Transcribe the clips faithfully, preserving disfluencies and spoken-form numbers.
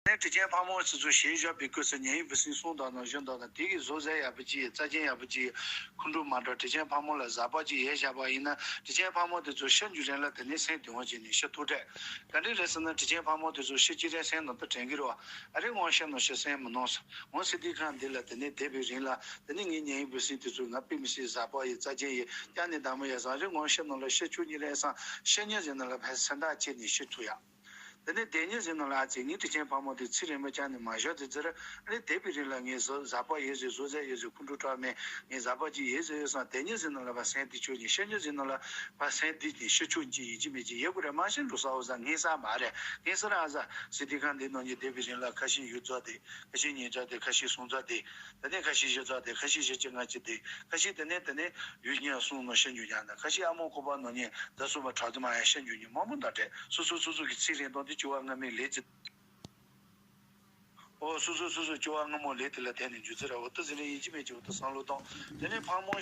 ནས་དྲིན་ཅན་ཕག་མོ་སོ་སོ་ཞལ་བཞག་པའི་སྐབས་སུ་ཉེ་ཡིན་བུ་སྲིན་གསུམ་དང་ནང་བཞིན་དང་དེ་གི་བཟོ་ཟས་ཡག་པོ་ཅིག་རྩ་ཆེན་ཡག་པོ་ཅིག་ཁོང་ཁྲོ་མ་འདྲ་དྲིན་ཅན་ཕག་མོ་ལ་གཟའ་པ་ཅིག་ཡས་བཞག་པ་ཡིན་ན་དྲིན་ཅན་ཕག་མོ་དེ་ཚོ་ཤི་རྒྱུ་རན་ལ་དེ་ནས་སེམས་དེ་འོང་བྱས་ནས་ཤི་ཐུག་འདྲ། ག་འདྲ་རེད་ཟེར་ན་དྲིན་ཅན་ཕག་མོ་དེ་ཚོ་ཤི་གཅིག་རན་སེམས་ནང་དུ་དྲན་གི་རེད་བ། ཨ་རེ་ངོ་ཤི་ནང་ཤི་སེམས་མི་ནང་ཟེར། ངོ་སྲིད་དུས་ཁམས་འདི་ལ་དེ་ནས་བསྡད་པའི་རིང་ལ་དེ་ནས་ངའི་ཉེ་ཡིན་བུ་སྲིན་དེ་ཚོ་ང་དཔེ་མི་སྲིད་གཟའ་པ་ཡི་རྩ་ཆེན་ཡི་སྐྱ་ནས་བདག་མོ་ཡ་ཟ་རེ་ངོ་ཤི་ནང་ལ་ཤི་ཆུ་གཉིས་རན་སང་ཤི་ཉེ་ཟེར་ནང་ལ་ཕན་སེམས་ཐག་ཆད་ནས་ཤི་ཐུག་ཡ། དེ་ནས་དེ་ཉིན་ཟིན་ནོ་ལ་ཨ་ཙི་ངའི་དྲིན་ཆེན་ཕག་མོ་དེ་ཚེ་རིང་མོ་ཅང་ནས་མ་བཞག་དེ་ཟེར། ཨ་ནི་དེ་བའི་རིང་ལ་ངས་བཟོ་གཟའ་པ་ཡོད་ཟེར་བཟོ་ཟས་ཡོད་ཟེར་ཁོང་ཁྲོ་སྐྲག་མེད་ངས་གཟའ་པ་ཅིག་ཡོད་ཟེར་ཡོད་སང་དེ་ཉིན་ཟིན་ནོ་ལ་བ་སེམས་དེ་ཆོས་ཉིན་ཤི་ཉིན་ཟིན་ནོ་ལ་བ་སེམས་དེ་ཉིན་ཤི་ཆོས་ཅིག་ཡིན་གཅིག་མིན་གཅིག་ཡོད་དགོས་རེད། མ་ཤི་འགྲོ་ས་འོ་ཟ་ངན་ས་མ་རེད། ངན་ས་ར་ཨ་ཟ་སི་དེ་གང་འདི་ནང་ཉིན་དེ་བའི་རིང་ལ་ཁ་ཤས་ཡོད་ཚོ་དེ་ཁ་ཤས་ཉིན་ཚོ་དེ་ཁ་ཤས་སོང་ཚོ་དེ། དེ་ནས་ཁ་ཤས་བཞི་ཚོགས་དེ་ཁ་ཤས་བཞི་གཅིག་ལྔ་གཅིག་དེ་ཁ་ཤས་དེ་ནས་དེ་ནས་ཡུལ་ཉིན་གསུམ་ནང་ཤི་འགྱུར་ཀྱང་དང་ཁ་ཤས་ཨ་མོ་ཁོ་པ་ནང་ཉིན་ཟླ་གསུམ་པ་དྲག་དུ་མ་ཡང་ཤི་འགྱུར་ཉིན་མང་པོ་འདུག་སྟེ་སོ་སོ་སོ་སོ་གི་ཚེ་རིང་སྟོང་དེ་བཅུ་བ་སྔ་མའི་ལས་ཀྱི། ཨོ་སོ་སོ་སོ་སོ་བཅུ་བ་སྔ་མོ་ལས་དེ་ལ་བརྟེན་ནས་འགྱུར་ཚེ་ར་འོ་ཏི་ཟི་རིང་ཡིན་གཅིག་མིན་གཅིག་འོ་ཏི་བསམ་བློ་བཏང་དེ་ནས་ཕག་མོ་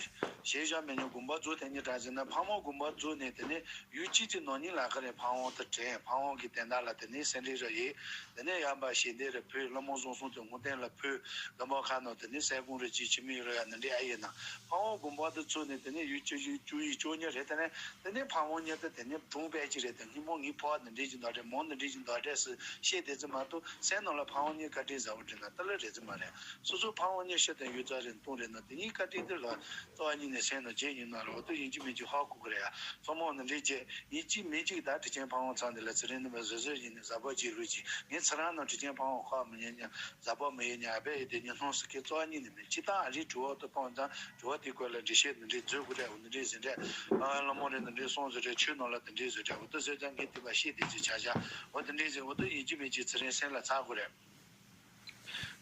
ཞེས་བྱ་མེད་ཉོ་དགོན་པ་རྫོགས་དེ་ཉིད་དྲག་ཟིན་ན་ཕག་མོ་དགོན་པ་རྫོགས་ནས་དེ་ནས་ཡུལ་གཅིག་གི་ནང་ཉིད་ལ་ཁ་རེ་ཕག་མོ་དུ་དྲན་ཕག་མོ་གི་དན་རྟགས་ལ་དེ་ནས་སེ་འབྲས་ར་ཡིན། དེ་ནས་ཡར་འབའ་ཞིང་སྡེ་རུ་ཕུལ། ལྷ་མོ་བཟང་གསུམ་དུ་ངུ་སྟེང་ལ་ཕུལ། དགོན་པ་ཁག་ནང་དེ་ནས་སེ་གོང་རུ་གཅིག་ཆི་མི་རུ་ཡ་འདི་འདྲའི་ཨ་ཡིན་ན། ཕ་བོང་དགོན་པ་དུ་ཚུགས་ནས་དེ་ནས་ཡུལ་སྤྱི་ཡུལ་བཅུ་ཡི་བཅུ་གཉིས་རེད། དེ་ནས་དེ་ནས་ཕ་བོང་གཉིས་དེ་དེ་ནས་སྒྲུང་དཔེ་ཅིག་རེད་དེ་སྔོན་མོ་ངའི་ཕོ་བ་འདི་འདྲའི་ཅིག་འདུག་རེད་མོ་འདི་འདྲའི་ཅིག་འདུག་རེད་ཟེར་བཤད་བསྡད་ཚུལ་མ་གཏོགས་སེམས་ནང་ལ་ཕ་བོང་གཉིས་བཀའ་དྲིན་ཟབ་པོ་དྲན་ན་ཏི་ལི་རེད་ཚུལ་མ་རེད། སོ་སོ་ཕ་བོང་གཉིས་ཤི་དང་ཡུལ་ཙག་རེད་སྟོང་རེད་ན་དེ་གཉིས་བཀའ་དྲིན་འདི་ལ་རྩ་བ་ཉིད་ནས་སེམས་ནང་བརྗེད་ཉུལ་ན་རེད་འོ་དུ་ཡིན་གཅིག་མིན་གཅིག་ཧ་གོ་གི་རེད་ཡ། སོ་མོ་འདི་འདྲའི་བྱས། ཡིན་གཅིག་མིན་གཅིག་ད་དྲིན་ཅན་ཕ་བོང་ཚང་འདི་ལ་ཚེ་རིང་ནི་མ་བཟོད་བཟོད་ཡིན་ནི་གཟའ་པ་གཅིག་རུས་གཅིག་ངས་ཚེ་རང་ནང་དྲིན་ཅན་ཕ་བོང་ཁ་མི་ཉན་ཉ་གཟའ་པ་མི་ཡིན་ཉ་ཨ་བས་ཡིན་དེ་ཉི་སྣང་སི་ཀའི་རྩ་བ་ཉིད་ནས་མིན་སྤྱི་བཏང་ཨ་རིའི་དྲི་བ་དུ་བཏང་ཙང་དྲི་བ་དེའི་སྐོར་ལ་འགྲེལ་བཤད་འདི་འདྲའི་མཛོད་དགོས་རེད་འོ་འདི་འདྲའི་ཟིན་རེད། ཨ་བླ་མ་རེ་འདི་འདྲའི་སོང་ཟེར་རེད་ཆོས་ནང་ལ་འདི་འདྲའི་ཟེར་རེད་འོ་དུ་ཟེར་ཙང་ངས་དེ་པ་ཤེས་དེ་ཅི་བྱ་བྱ་འོ་འདི་འདྲའི་ཟེར་འོ་དུ་ཡིན་གཅིག་མིན་གཅིག་ཚེ་རིང་སེམས་ལ་ཚ་དགོས་རེད།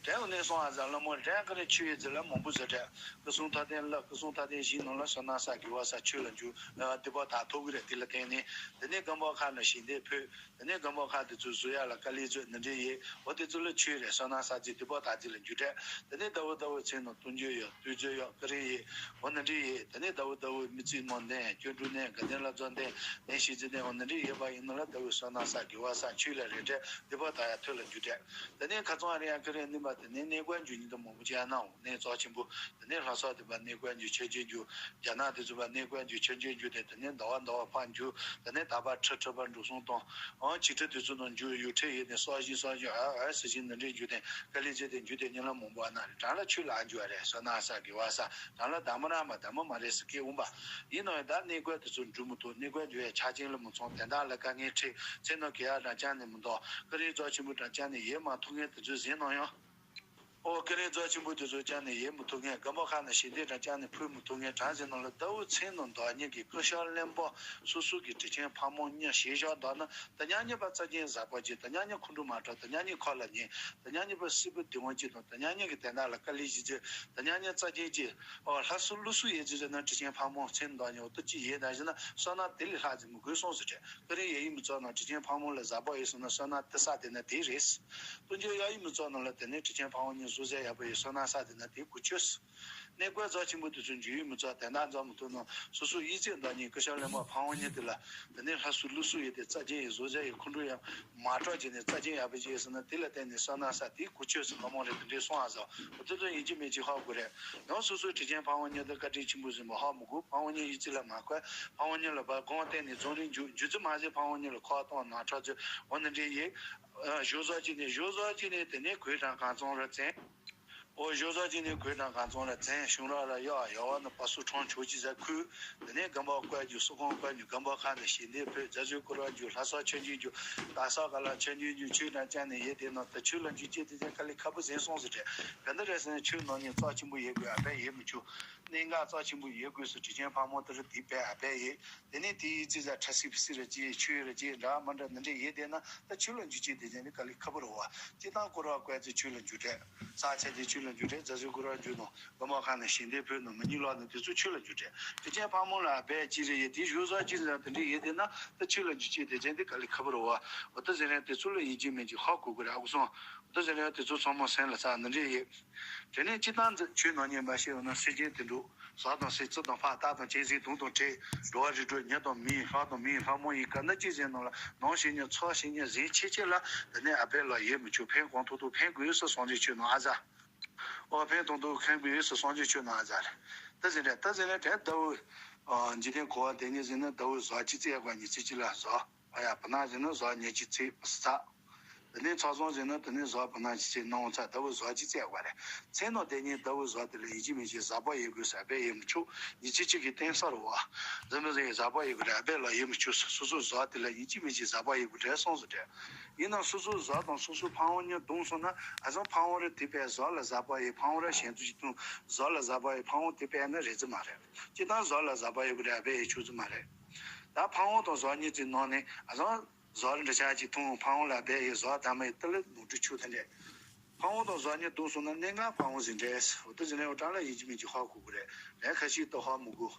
དྲན་གནས་སོང་ཨ་ཟ་ལ་མོ་དྲན་ཀ་རེ་ཆུ་ཡི་རྫི་ལ་མང་པོ་ཟེར་དྲན་སྐུ་གསུང་ཐ་དན་ལ་སྐུ་གསུང་ཐ་དན་བཞིའི་ནང་ལ་བསོད་ནམས་ས་དགེ་བ་ས་ཆོས་ལ་འཇུག་ལ་དེ་པ་ད་ཐོབ་གི་རེད་དེ་ལ་བརྟེན་ནས་དེ་ནས་སྒམ་པ་ཁ་ལ་ཞིང་སྡེ་ཕུད་དེ་ནས་སྒམ་པ་ཁ་དེ་ཚོ་བཟོ་ཡ་ལ་དཀའ་ལས་བཟོས་འདི་འདྲས་ཡིན་འོ་དེ་ཚོ་ལ་ཆོས་རེད་བསོད་ནམས་ས་རྫི་དེ་པ་ད་རྫི་ལ་འཇུག་དྲན་དེ་ནས་ཟླ་བོ་ཟླ་བོ་ཚེ་ནང་བཏུང་རྒྱུ་ཡོད་བཏུང་རྒྱུ་ཡོད་ཀ་རེ་ཡིན་འོ་འདི་འདྲས་ཡིན་དེ་ནས་ཟླ་བོ་ཟླ་བོ་མི་ཚེ་ནང་ལྡན་སྐྱོན་དྲུག་ནས་དགའ་ལྡན་ལ་རྫོགས་ལྡན་ལྡན་ཤེས་རྫི་ལྡན་འོ་འདི་འདྲས་ཡོད་པ་ཡིན་ན་ལ་ཟླ་བོ་བསོད་ནམས་ས་དགེ་བ་ས་ཆོས་ལ་རེད་དྲན་དེ་པ་ད་ཡ་ཐོས་ལ་འཇུག་དྲན། དེ་ནས་ཁ་ཚང་རེ་ཡང་ཁ་རེ་ནི་པ་དེ་ནས་གནས་སྐོར་འཇུག་ཉིན་དུ་མང་པོ་ཅིག་ཡང་གནང་འོང་གནས་གཙོ་ཆེན་པོ་དེ་ནས་ལྷ་ས་དེ་པ་གནས་སྐོར་འཇུག་ཆོས་རྗེ་འཇུག་རྒྱ་ནག་དེ་ཚོ་པ་གནས་སྐོར་འཇུག་ཆོས་རྗེ་འཇུག་དེ་དེ་ནས་ཟླ་བ་ཟླ་བ་ཕར་འཇུག་དེ་ནས་ད་པ་ཁྲི་ཁྲི་པ་འགྲོ་སོང་དང་ཨང་ཆིག་ཁྲི་དེ་ཚོ་ནང་འཇུག་ཡུལ་ཁྲི་ཡིན་ནས་གསོག་བཞིན་གསོག་བཞིན་ཨ་ཨ་ཟེར་བཞིན་འདི་འདྲའི་འཇུག་དེ་དཀའ་ལས་བྱས་ཏེ་འཇུག་དེ་ཉིན་ལ་མང་པོ་ཨ་ན་རེ་གྲང་ལ་ཆུ་ལ་ཨ་འཇུག་ཨ་རེ་བསོད་ནམས་ས་དགེ་བ་ས་གྲང་ལ་དམ་ར་མ་དམ་མ་རེ་ཟེར་སྐད་འོང་པ་ཡིན་ནའང་ད་གནས་སྐོར་དེ་ཚོ་འགྲུབ་མི་ཐུབ་གནས་སྐོར་འཇུག་ཡ་ཆ་རྐྱེན་ལ་མི་ཚང་དེ་དག་ལ་དཀའ་ངལ་འཕྲད་ཚེ་ནང་གི་ཡ་རང་ཅང་ནས་མི་འདུག་ཀ་རིང་རྫོགས་ཆེན་པོ་རང་ཅང་ནས་ཡེ་མ་ཐུབ་མཁན་དེ་ཚོས་ཟིན་ནང་ཡང་། ཨོ་ཀ་རིང་རྫོགས་ཆེན་པོ་དེ་ཚོ་ཅང་ནས་ཡེ་མི་ཐུབ་མཁན་སྒམ་པ་ཁ་ནས་ཞིང་སྡེ་རང་ཅང་ནས་ཕུལ་མི་ཐུབ་མཁན་གྲངས་ཟིན་ནང་ལ་ཟླ་བོ་ཚེ་ནང་འདུག་ཉིན་གྱི་སྐུ་ཞབས་གླེན་པ་སོ་སོ་གི་དྲིན་ཆེན་ཕ་མ་གཉིས་ཞེས་བཞག་འདུག་ན་དེ་ཉག་ཉེས་པ་རྩ་ཆེན་གཟའ་པ་གཅིག་དེ་ཉག་ཉེས་ཁོང་ཁྲོ་མ་དྲག་དེ་ཉག་ཉེས་ཁོག་ལ་ཉེ་དེ་ཉག་ཉེས་པ་སྲིད་པ་དེ་འོང་གཅིག་དང་དེ་ཉག་ཉེས་ཀྱི་དེ་དག་ལ་དཀའ་ལས་ཞིག་བྱེད་དེ་ཉག་ཉེས་རྩ་ཆེན་གྱི་ཨོ་ལྷ་སུ་ཀླུ་སུ་ཡེ་ཅི་ཟེར་ན་དྲིན་ཆེན་ཕ་མ་ཚེ་འདུག་ཉོ་ཏི་ཅི་ཡེ་ད་ཟེར་ན་བསོད་ནམས་དེ་ལས་ལྷག་ཅིག་མི་དགོས་སོང་ཟེར་དྲན། ཀ་རེ་ཡ་ཡིན་མི་ཚོགས་ནང་དྲིན་ཆེན་ཕག་མོ་ལ་གཟའ་པ་ཡོད་སོང་ན་བསོད་ནམས་དེ་ས་དེ་ན་དེ་རེད། སྟོན་རྒྱུ་ཡ་ཡིན་མི་ཚོགས་ནང་ལ་དེ་ནས་དྲིན་ཆེན་ཕག་མོ་གཉིས་བཟོ་ཟས་ཡག་པོ་ཡོད་བསོད་ནམས་ས་དེ་ན་དེ་གུ་ཆོས། གནས་སྐོར་རྫོགས་ཆེན་པོ་དེ་ཚོ་འཇུ་ཡིན་མི་ཚོགས་དེ་འདྲ་རྫོགས་མི་ཐུབ་ནང་སོ་སོ་ཡིད་ཚིམ་འདང་གཉིས་སྐུ་ཞབས་གླེན་པ་ཕག་མོ་གཉིས་དེ་ལ་དེ་ནས་ལྷ་སུ་ཀླུ་སུ་ཡོད་དེ་རྩ་ཆེན་ཡོད་བཟོ་ཟས་ཡོད་ཁོང་ཁྲོ་ཡང་མ་སྤྲོ་བྱས་ནས་རྩ་ཆེན་ཡག་པོ་ཅིག་ཡོད་སོང་ན་དེ་ལ་བརྟེན་ནས་བསོད་ནམས་ས་དེ་གུ་ཆོས་སུ་ཕག་མོ་རེད་དེ་འདྲའི་སོང་ཨ་ཟོ་འོ་དེ་ཚོ་ཡིན་གཅིག་མིན་གཅིག་ཧ་གོ་རེད། ཡང་སོ་སོའི་དྲིན་ཆེན་ཕག་མོ་གཉིས་དང་བཀའ་དྲིན་ཆེན་པོ་ཟིན་པ་ཧ་མི་གོ་ཕག་མོ་གཉིས་ཡིད་ཚིམ་ལ་མ་བཀོད་ཕག་མོ་གཉིས་ལ་བ་དགོངས་བསྟན་ནས་རྫོང་རིང་རྒྱུ་རྒྱུ་རྫི་མ་ཟད་ཕག་མོ་གཉིས་ལ་ཁོག་གཏོང་ནག་ཁྲག་ཚོས་འོ་ནི་འདྲའི་ཡིན། ཨ་ཞོ་ཟོ་གཅིག་ནས་ཞོ་ཟོ་གཅིག་ནས་དེ་ནས་གོས་དང་གང་ཚང་ར་བཙན། ཨོ་ཞོ་ཟོ་གཅིག་ནས་གོས་དང་གང་ཚང་ར་བཙན་གཞུང་ར་ར་ཡོ་ཡོ་བ་ནི་པ་སུ་ཁྲོང་ཆོག་ཅི་ཟ་ཁུ། དེ་ནས་སྒམ་པ་བཀོད་རྒྱུ་སུ་ཁོང་བཀོད་རྒྱུ་སྒམ་པ་ཁ་ནས་ཞིང་སྡེ་ཕུད་རྫ་ཆུ་བསྐོར་བ་རྒྱུ་ལྷ་ས་ཆོས་འབྱུང་རྒྱུ་ད་ས་ག་ལ་ཆོས་འབྱུང་རྒྱུ་ཆོས་དང་བཅས་ནས་ཡེ་དེ་ནང་ད་ཆོས་ལ་འཇུག་ཅེས་དེ་ཚན་དཀའ་ལས་ཁ་པོ་ཟིན་སོང་ཟེར་དྲན། ག་འདི་རེད་ཟེར་ན་ཆོས་ནང་ཉིད་རྩ་ཆེན་པོ་ཡེ་དགོས་ཨ་བས་ཡེ་མི་ཆུ། གནད་འགག་རྩ་ཆེན་པོ་ཡེ་དགོས་སུ་དྲིན་ཆེན་ཕག་མོ་དེ་རུ་དེ་བས་ཨ་བས་ཡེ། དེ་ནས་དེའི་ཙི་ཟ་ཁྲ་སི་ཕི་སི་ར་ཅི་ཆུ་ཡི་ར་ཅི་འདྲ་མ་འདྲ་འདི་འདྲ་ཡེ་དེ་ན་ད་ཆོས་ལ་འཇུག་ཅེས་དེ་ཚན་ནི་དཀའ་ལས་ཁ་པོ་རེད་བ། སྤྱི་བཏང་བསྐོར་བ་བཀོད་ཚེ་ཆོས་ལ་འཇུག་དྲན། ས་ཆ་དེ་ཆོས། ལ་འཇུག་འདྲ། རྫ་སྲིན་སྐུ་ར་འཇུག་ནོ། དགོན་པ་ཁག་ནས་ཞལ་འདེབས་ཕུལ་ནོ། མི་ཉིད་ལོག་ནས་དེ་ཚོ་ཆོས་ལ་འཇུག་འདྲ། དྲིན་ཅན་ཕག་མོ་ལ་རྦད་ཅི་རེད་ཡེ་དེ་ཞུ་ས་ཅི་རེད་དེ་འདྲ་ཡེ་དེ་ན་ད་ཆོས་ལ་འཇུག་ཅེས་དེ་ཅན་དེ་ག་ལེ་ཁ་བུར་བ། འོ་ད་ཟེར་ནས་དེ་ཚོ་ལ་ཡིན་གཅིག་མིན་གཅིག་ཧ་གོ་དགོས་རེད། ཨ་ཁུ་སོང་། འོ་ད་ཟེར་ནས་དེ་ཚོ་ཚང་མ་སེམས་ལ་ཚ་འདི་འདྲ་ཡེ། དེ་ནས་སྤྱིར་བཏང་ཆོས་ནང་ཉན་པ་ཞིག་ཡོད་ན་སེམས་ཅན་དེ་འདྲ་ཟོག་དང་སྲིན་རྩི་དང་ཕག་སྟག་དང་གཅན་གཟན་དུག་དང་དྲེད། འགྲོ་བ་རིགས་དྲུག་ཉ་དང་མི་ལྷ་དང་མི་ལྷ་མོ་ཡི་ག་ན་ཅི་ཟེར་ནང་ལ་ནང་ཞིག་ཉན་ཚོགས་ཞིག་ཉན་ཟིན་ཆེ་ཆེ་ལ་དེ་ནས་ཨ་བད་ལ་ཡེ་མི་ཆོག་ཕན་གང་ཐོག་ཐོག་ཕན་དགོས་ས་སངས་རྒྱས་ཆོས་ནང་ཨ་ཟ། ཨོ་ཕན་དང་དུ་མཁན་པོའི་ཡོད་སུ་སངས་རྒྱས་ཆོས་ནང་ཟེར། ད་ཟེར་རེད། ད་ཟེར་རེད་དེ་ཟླ་བོ། འཇིག་རྟེན་གོ་བ་དེ་ཉིད་ཟེར་ན་ཟླ་བོ་ཟོག་གཅིག་བཙས་དགོས་ཉི་ཚེ་གཅིག་ལ་ཟོག་ཨ་ཡ་བུ་ནག་ཟེར་ན་ཟོག་ཉི་གཅིག་བཙས་ཟ། དེ་ནས་ཚོགས་བཟང་ཟེར་ན་དེ་ནས་ཟོག་བུ་ནག་གཅིག་བཙས་ནང་ཚ་ཟླ་བོ་ཟོག་གཅིག་བཙས་དགོས་རེད། མཚན་ནང་དེ་ཉིད་ཟླ་བོ་ཟོག་དེ་ལ་ཡིན་གཅིག་མིན་གཅིག་ཟ་པ་ཡེ་དགོས་ཟ་པས་ཡེ་མི་ཆོག་ཉི་ཚེ་གཅིག་གི་བསྟན་ས་རུ་བ། འཛིན་མི་ཟེར་ཟ་པ་ཡེ་དགོས་རེད། ཨ་བད་ལ་ཡེ་མི་ཆོག་སོ་སོ་ཟོག་དེ་ལ་ཡིན་གཅིག་མིན་གཅིག་ཟ་པ་ཡེ་དགོས་རེད་སོང་ཟེར་རེད། ཡིན་ནའང་སོ་སོའི་ཟོག་དང་སོ་སོའི་ཕ་བོང་གཉིས་བརྡུངས་སོང་ན་ཨ་ཙང་ཕ་བོང་རེ་དེ་བས་ཟོག་ལ་ཟ་པ་ཡི་ཕ་བོང་ར་ཞན་ཚུལ་ཞིག་བརྡུངས་ཟོག་ལ་ཟ་པ་ཡི་ཕ་བོང་དེ་བས་ན་རེད་ཙི་མ་རེད། སྤྱིར་བཏང་ཟོག་ལ་ཟ་པ་ཡི་གུ་རེ་ཨ་བས་ཡི་ཆུ་ཙི་མ་རེད། ད་ཕ་བོང་དང་ཟོག་གཉིས་ཙི་ནང་ནས་ཨ་ཙང་ཟོག་རེ་འདྲ་ཆགས་ཅིག་འཐུང་ཕ་བོང་ལ་ཨ་བས་ཡི་ཟོག་ད་མ་ཡི་ཏི་ལི་ནོར་འཁྲུལ་ཆུ་དེ་འདྲས། ཕ་བོང་དང་ཟོག་གཉིས་བརྡུངས་སོང་ན་གནད་འགག་ཕ་བོང་ཟིན་འདྲས་འོ་ཏི་ཟིན་ནས་འོ་གྲངས་ལ་ཡིན་གཅིག་མིན་གཅིག་ཧ་གོ་དགོས་རེད། ལན་ཁ་ཤས་ཏི་ཧ་མི་གོ་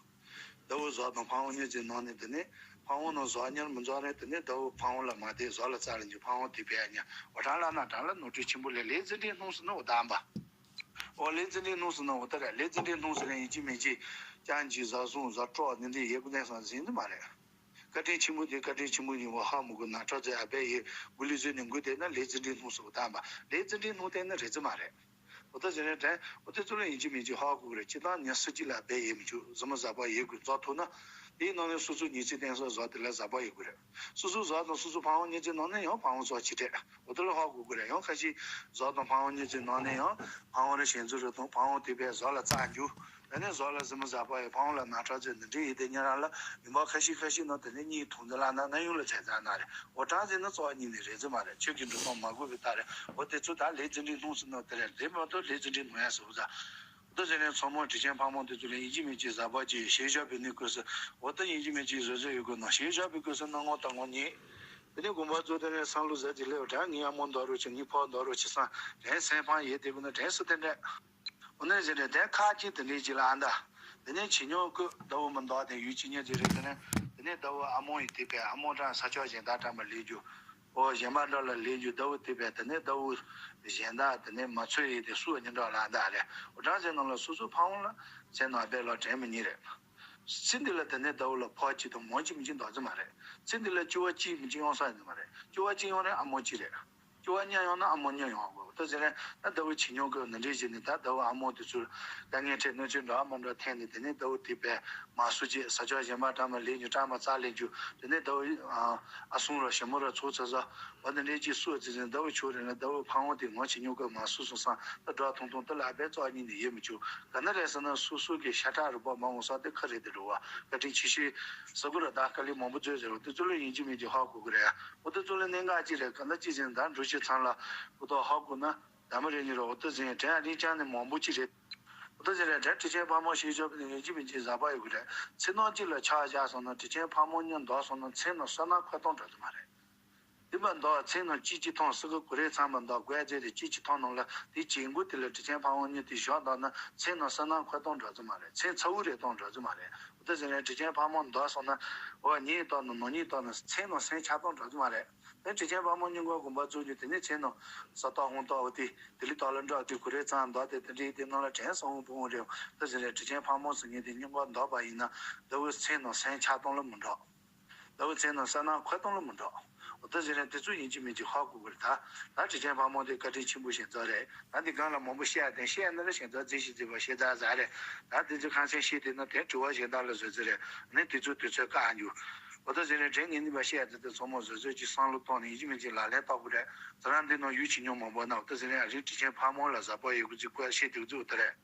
ཟླ་བོ་ཟོག་དང་ཕ་བོང་གཉིས་ཀྱི་ནང་ནས་དེ་ནས་ཕ་བོང་ནང་ཟོག་གཉེར་མི་འཛོག་རེད། དེ་ནས་ཟླ་བོ་ཕ་བོང་ལ་མ་བསྡད་ཟོག་ལ་རྩ་ལ་འཇུ་ཕ་བོང་དེ་བས་ཉ་འོ་གྲངས་ལ་ན་གྲངས་ལ་ནོར་འཁྲུལ་ཆེན་པོ་ལས་ལས་འཛིན་གྲྭའི་སྣུམ་སུ་ནི་འོ་དམ་པ། འོ་ལས་འཛིན་གྲྭའི་སྣུམ་སུ་ནི་འོ་ད་རེད། ལས་འཛིན་གྲྭའི་སྣུམ་སུ་ནི་ཡིན་གཅིག་མིན་གཅིག་ཅང་གྱི་བཟའ་སྲུང་བཟའ་གྲོགས་འདི་འདྲའི་ཡེ་གུ་ནས་སང་ཟིན་འདི་མ་རེད། བཀའ་དྲིན་ཆེན་པོ་དེ་བཀའ་དྲིན་ཆེན་པོ་ཡིན་བ་ཧ་མི་གོ་ན་ཁྲག་རྩའི་ཨ་བས་ཡེ་གུ་ལི་ཟོས་ནས་འགུལ་བསྡད་ན་ལས་འཛིན་གྲྭའི་སྣུམ་སུ་འོ་དམ་པ་ལས་འཛིན་གྲྭའི་སྣུམ་བསྟན་ན་རེད་ཙི་མ་རེད། འོ་ད་ཟེར་རེད་དྲན། འོ་དེ་ཚོ་ལ་ཡིན་གཅིག་མིན་གཅིག་ཧ་གོ་གི་རེད། སྤྱིར་བཏང་ཉ་སུ་གཅིག་ལ་སྦས་ཡེ་མི་འཇུག་འཛིན་མ་ཟ་པ་ཡེ་དགོས་རྫོགས་ཐུབ་ན། དེའི་ནང་ནས་སོ་སོ་ཉི་ཚེ་བསྟན་སོགས་ཟོག་དེ་ལ་ཟ་པ་ཡེ་དགོས་རེད། སོ་སོ་ཟོག་དང་སོ་སོ་ཕ་བོང་གཉིས་ཚེ་ནང་ནས་ཡང་ཕ་བོང་ཟོག་ཆེ་གྲས་འོ་དེ་ལ་ཧ་གོ་དགོས་རེད། ཡང་ཁ་ཤས་ཟོག་དང་ཕ་བོང་གཉིས་ཚེ་ནང་ནས་ཡང་ཕ་བོང་ར་ཞན་ཚུལ་རུ་དང་ཕ་བོང་དེ་བས་ཟོག་ལ་རྩ་འཇུ། དེ་ནས་ཟོག་ལ་འཛིན་མ་ཟ་པ་ཡེ་ཕ་བོང་ལ་ན་ཁྲག་ཚོས་འདི་འདྲའི་ཡེ་དེ་ཉ་རང་ལ་ཡུམ་པ་ཁ་ཤས་ཁ་ཤས་ནང་དེ་ནས་གཉིས་ཐུང་འདི་ལ་ན་ན་ཡུམ་ལ་ཚད་ཚ་ན་རེད། འོ་གྲངས་ཚེ་ན་ཚོགས་གཉིས་ནས་རེད་ཙི་མ་རེད། ཆོས་ཀྱི་འགྲོ་སྟངས་མ་དགོས་པའི་རྟགས་རེད། འོ་དེ་ཚོ་ད་ལས་འཛིན་གྲྭའི་སྣུམ་སུ་ནོར་དེ་རེད། དེ་མ་གཏོགས་ལས་འཛིན་གྲྭའི་སྣུམ་ཡ་ཟེར་བ་ད། འདི་ཟེར་ནས་ཚང་མ་དྲིན་ཅན་ཕག་མོ་དེ་ཚོ་ལ་ཡིན་གཅིག་མིན་གཅིག་གཟབ་པ་གྱིས་ཞལ་བཞག་པའི་གནས་སྐབས་སུ་འོ་ད་ཡིན་གཅིག་མིན་གཅིག་བཟོད་བཟོད་ཡོད་དགོས་ན་ཞལ་བཞག་པའི་སྐབས་སུ་སྣང་ངོ་ལྟ་ངོ་ཉེས། དེ་ནས་དགོངས་པ་རྫོགས་དེ་ནས་བསམ་བློ་ཟབ་ཅིག་སླེབས་དྲག་ངའི་ཨ་མོ་འདོར་རོགས་བྱེད། ངའི་ཕོ་འདོར་རོགས་བྱེད་བསམ་དྲན་སེམས་ཕངས་ཡེ་དེ་དགོས་ན་དྲན་སུ་དེ་འདྲ། འོ་ན་ཟེར་ནས་དེ་ཁ་ཅིག་དེ་འདྲའི་ཅིག་ལ་ཨ་མདའ། དེ་ནས་བྱེད་མྱོང་ཀུ་ཟླ་བོ་མི་འདོག་དེ་ཡུལ་ཅི་ཉེ་ཅིག་རེད། དེ་ནས་དེ་ནས་ཟླ་བོ་ཨ་མོ་ཡི་དེ་པས་ཨ་མོ་གྲངས་ས་ཕྱོགས་གཞན་དག་གྲངས་མ་ལས་རྒྱུ། ཨོ་གཞན་པ་འདྲ་ལ་ལས་རྒྱུ་ཟླ་བོ་དེ་པས་དེ་ནས་ཟླ་བོ་གཞན་དག་དེ་ནས་མ་ཚོད་ཡི་དེ་སུ་གཉིས་འདྲ་ལ་ཨ་མདའ་རེད། འོ་གྲངས་ཟེར་ནང་ལ་སོ་སོ་ཕ་བོང་ལ་ཚེ་ནང་དཔེ་ལ་དྲན་མི་ཉེ་རེད། ཚེ་འདི་ལ་དེ་ནས་ཟླ་བོ་ལ་ཕོ་གཅིག་དང་མོ་གཅིག་མི་གཅིག་འདོག་ཙི་མ་རེད། ཚེ་འདི་ལ་སྐྱོ་བ་གཅིག་མི་གཅིག་ཡོང་ས་ཡིན་མ་རེད། སྐྱོ་བ་གཅིག་ཡོང་རེད་ཨ་མོ་གཅིག་རེད། སྐྱོ་བ་གཉིས་ཡོང་ན་ཨ་མོ་གཉིས་ཡོང་དགོས། ད་ཟེར་རེད་ན་ཟླ་བོ་བྱེད་མྱོང་གི་འདི་འདྲའི་བྱས་ནས་ད་ཟླ་བོ་ཨ་མོ་དེ་ཚོར་དཀའ་ངལ་འཕྲད་གནོད་འཚེ་འདྲ་མ་འདྲ་འཐེན་ནས་དེ་ནས་ཟླ་བོ་དེ་པས་མ་སུ་བྱེད་ས་ཕྱོགས་གཞན་པ་གྲངས་མ་ལས་རྒྱུ་གྲངས་མ་རྩ་ལས་རྒྱུ་དེ་ནས་ཟླ་བོ་ཨ་སྲུང་ར་ཞི་མོ་ར་ཚོགས་ཚ་ཚ་བ་འདི་འདྲའི་ཅིག་སུ་བྱེད་ཟེར་ཟླ་བོ་ཆོག་རེད་ན་ཟླ་བོ་ཕ་བོང་དེ་ངོ་བྱེད་མྱོང་གི་མ་སུ་སུ་སང་ད་འགྲོ་ཐུང་ཐུང་དེ་ལ་ཨ་པའི་རྩ་གཉིས་ནས་ཡེ་མི་ཆོག་ག་ན་རེད་ཟེར་ན་སོ་སོ་གི་ཤ་ཁྲག་རུས་པ་མ་འོང་ས་དེ་ཁ་རེད་དེ་འགྲོ་བ་བཀའ་དྲིན་ཆེ་ཤོས་ཟེར་དགོས་ར་ད་དཀའ་ལས་མང་པོ་མཛོད་ཟེར་བ་དེ་ཚོ་ལ་ཡིན་གཅིག་མིན་གཅིག་ཧ་གོ་གི་རེད། འོ་དེ་ཚོ་ལ་གནད་འགག་ཅིག་རེད། ག་ན་ཅི་ཟེར་ན་ད་འགྲོ་ཆེ་ཚང་ལ་འོ་ད་ཧ་གོ་ན་ད་མི་རེ་གཉིས་རེ་འོ་དེ་ཟེར་དྲན་ཨ་རིང་ཅང་ནས་མང་པོ་ཅིག་རེད། འོ་དེ་ཟེར་རེད་དྲན་དྲིན་ཅན་ཕག་མོ་ཞིག་ཆོག་པ་ནི་ཡིན་གཅིག་མིན་གཅིག་གཟབ་པ་ཡོད་གི་རེད། ཚེ་ནང་གཅིག་ལ་ཆག་བཞག་སོང་ན་དྲིན་ཅན་ཕག་མོ་གཉིས་འདོག་སོང་ན་ཚེ་ནང་བསོད་ནམས་འཁོར་སྟོང་འགྲོ་རྒྱུ་མ་རེད། དེ་མ་འདོག་ཚེ་ནང་ཅི་ཅི་མཐོང་སི་ཀུ་གུ་རེ་ཚང་མ་འདོག་དགོས་རྫས་དེ་ཅི་ཅི་མཐོང་ནང་ལ་དེ་བྱེད་དགོས་དེ་ལ་དྲིན་ཅན་ཕག་མོ་གཉིས་དེ་བཞག་འདོག་ན་ཚེ་ནང་བསོད་ནམས་འཁོར་སྟོང་འགྲོ་རྒྱུ་མ་རེད། ཚེ་ཚ་བོ་རེ་སྟོང་འགྲོ་རྒྱུ་མ་རེད། འོ་དེ་ཟེར་ནས་དྲིན་ཅན་ཕག་མོ་འདོག་སོང་ན་འོ་ཉིན་ལྟོགས་ན་ནོ་ཉིན་ལྟོགས་ན་ཚེ་ནང་སེམས་ཆག་སྟོང་འགྲོ་རྒྱུ་མ་རེད། དེ་དྲིན་ཅན་ཕག་མོ་གཉིས་ཀ་དགོངས་པ་རྫོགས་རྒྱུ་དེ་ནས་ཚེ་ནང་ས་ཏོག་ཧོང་ཏོག་འོ་དེ་དེ་ལི་ཏོག་ལ་འགྲོ་དེ་གུ་རེ་ཚང་འདོག་དེ་དེ་འདྲའི་དེ་ནང་ལ་དྲན་སོང་བོ་བོ་རེད། དེ་ཟེར་ནས་དྲིན་ཅན་ཕག་མོ་ཟེར་མཁན་དེ་གཉིས་ཀ་འདོག་པ་ཡིན་ན་ཟླ་བོ་ཚེ་ནང་སེམས་ཆག་སྟོང་ལ་མི་འགྲོ། ཟླ་བོ་ཚེ་ནང་བསོད་ནམས་འཁོར་སྟོང་ལ་མི་འགྲོ། འོ་དེ་ཟེར་ནས་དེ་ཚོ་ཡིན་གཅིག་མིན་གཅིག་ཧ་གོ་དགོས་རེད་ད། ད་དྲིན་ཅན་ཕག་མོ་དེ་བཀའ་དྲིན་ཆེན་པོ་ཞིག་རྫོགས་རེད། ད་འདི་སྒང་ལ་མང་པོ་བཤད་དེ་བཤད་ན་ར་ཞིག་རྫོགས་རྫིག་ཞིག་རྫིག་པ་ཞེ་དྲག་ཟ་རེད། ད་དེ་ཚོ་ཁང་ཚན་བཤད་དེ་ན་དེ་དྲི་བ་གཞན་དག་ལ་བཟོ་རྩིས་རེད། ནི་དེ་ཚོ་དུས་ཚོད་བཀག་འགྱུར། འོ་ད་ཟེར་ནས་དྲན་ངེས་ནི་པ་བཤད་དེ་དེ་ཚང་མ་བཟོ་བཟོ་གཅིག་བསམ་བློ་བཏང་ནས་ཡིན་གཅིག་མིན་གཅིག་ལག་ལེན་བསྟར་དགོས་རེད། ད་རང་འདི་ནང་ཡུལ་ཕྱི་ཉོ་མང་པོ་ན་འོ་ད་ཟེར་ནས་ཨ་རིའི་དྲིན་ཅན་ཕག་མོ་ལ་གཟབ་པ་ཡོད་དགོས་ཚིག་བཀོད་བཤད་དེ་ཚོ་འོ་ད་རེད།